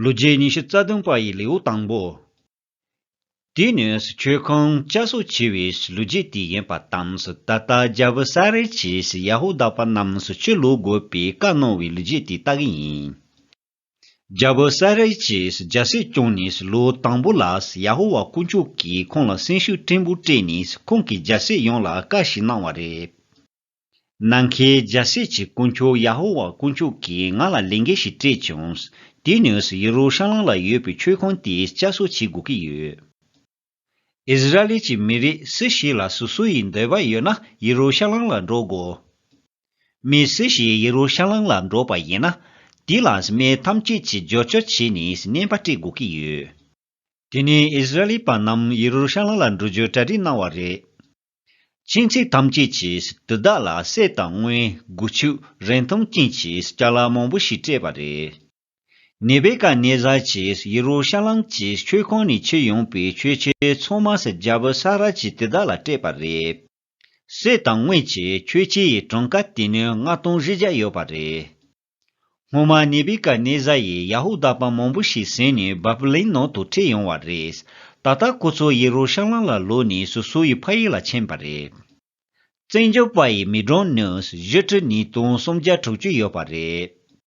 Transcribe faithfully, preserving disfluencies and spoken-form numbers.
ལོ་རྒྱུས་ཉི་ཤུ་རྩ་བདུན་པ་ཡི་ལེའུ་དང་པོ། དེ་ནས་མཆོད་ཁང་བསྐྱར་གསོ་བྱས་པའི་ལོ་རྒྱུས་དེ་ཡིན་པ་དང་། ད་ལྟ་རྒྱལ་པོ་ས་ར་གྱིས་ཡ་ཧུ་དཱ་པ་རྣམས་ཕྱིར་ལོག་དགོས་པའི་བཀའ་གནང་བའི་ལོ་རྒྱུས་དེ་ལྟ་གི་ཡིན། རྒྱལ་པོ་ས་ར་གྱིས་རྒྱལ་སྲིད་སྐྱོང་ནས་ལོ་དང་པོ་ལ། ཡ་ཧུ་ཝཱ་དཀོན་མཆོག་གིས་ཁོང་ལ་སེམས་ཤུགས་ཕྲན་བུ་སྤྲད་ནས། ཁོང་གིས་རྒྱལ་སྲིད་ཡོངས་ལ་བཀའ་ཞིག་གནང་བ་རེད། ནམ་མཁའི་རྒྱལ་སྲིད་ཀྱི་དཀོན་མཆོག་ཡ་ཧོ་ཝཱ་དཀོན་མཆོག་གིས་ང་ལ་ལས་འགན་ཞིག་སྤྲད་བྱུང་། དེ་ནས་ཡེ་རུ་ཤ་ལམ་ལ་ཡོད་པའི་མཆོད་ཁང་དེ་བསྐྱར་གསོ་བྱེད་དགོས་ཀྱི་ཡོད། ཨིསི་ར་ཨེལ་གྱི་མི་རིགས་སུ་ཞིག་ལ་སོ་སོ་ཡི་འདོད་པ་ཡོད་ན་ཡེ་རུ་ཤ་ལམ་ལ་འགྲོ་དགོས། མི་སུ་ཞིག་ཡེ་རུ་ཤ་ལམ་ལ་འགྲོ་བ་ཡིན་ན། དེ་ལ་སྨན་ཐམས་ཅད་ཀྱི་རྒྱུ་ཆ་བྱས་ནས་སྨན་པ་སྤྲད་དགོས་ཀྱི་ཡོད། དེ་ནས་ཨིསི་ར་ཨེལ་པ་རྣམས་ཡེ་རུ་ཤ་ལམ་ལ་འགྲོ་རྒྱུའི་གྲ་སྒྲིག་གནང་བ་རེད། ཁྱིམ་མཚེས་ཐམས་ཅད་ཀྱིས་དེ་དག་ལ་གསེར་དང་དངུལ། སྒོ་ཕྱུགས། རིན་ཐང་ཅན་གྱི་ཅ་ལག་མང་པོ་ཞིག་སྤྲད་པ་རེད། ནེ་བུ་ཀ་ནེ་ཛར་གྱིས་ཡེ་རུ་ཤ་ལམ་གྱི་མཆོད་ཁང་ནས་ཁྱེར་ཡོང་པའི་མཆོད་ཆས་ཚང་མ་རྒྱལ་པོ་ས་ར་གྱིས་དེ་དག་ལ་སྤྲད་པ་རེད། གསེར་དང་དངུལ་གྱི་མཆོད་ཆས་ཡི་གྲངས་ཀ་དེ་ནི་ལྔ་སྟོང་བཞི་བརྒྱ་ཡོད་པ་རེད། སྔོན་མ་ནེ་བུ་ཀ་ནེ་ཛར་ཡིས་ཡ་ཧུ་དཱ་པ་མང་པོ་ཞིག་ཟིན་ནས་བཱ་བུ་ལོན་ནང་དུ་ཁྲིད་ཡོང་བ་རེད། ད་ལྟ་ཁོ་ཚོ་ཡེ་རུ་ཤ་ལམ་ལ་ལོག་ནས་སོ་སོ་ཡི་ཕ་ཡུལ་ལ་ཕྱིན་པ་རེད། བཙན་བྱོལ་བ་ཡི་མི་གྲངས་ནི་བཞི་ཁྲི་ཉིས་སྟོང་སུམ་བརྒྱ་དྲུག་ཅུ་ཡོད་པ་རེད།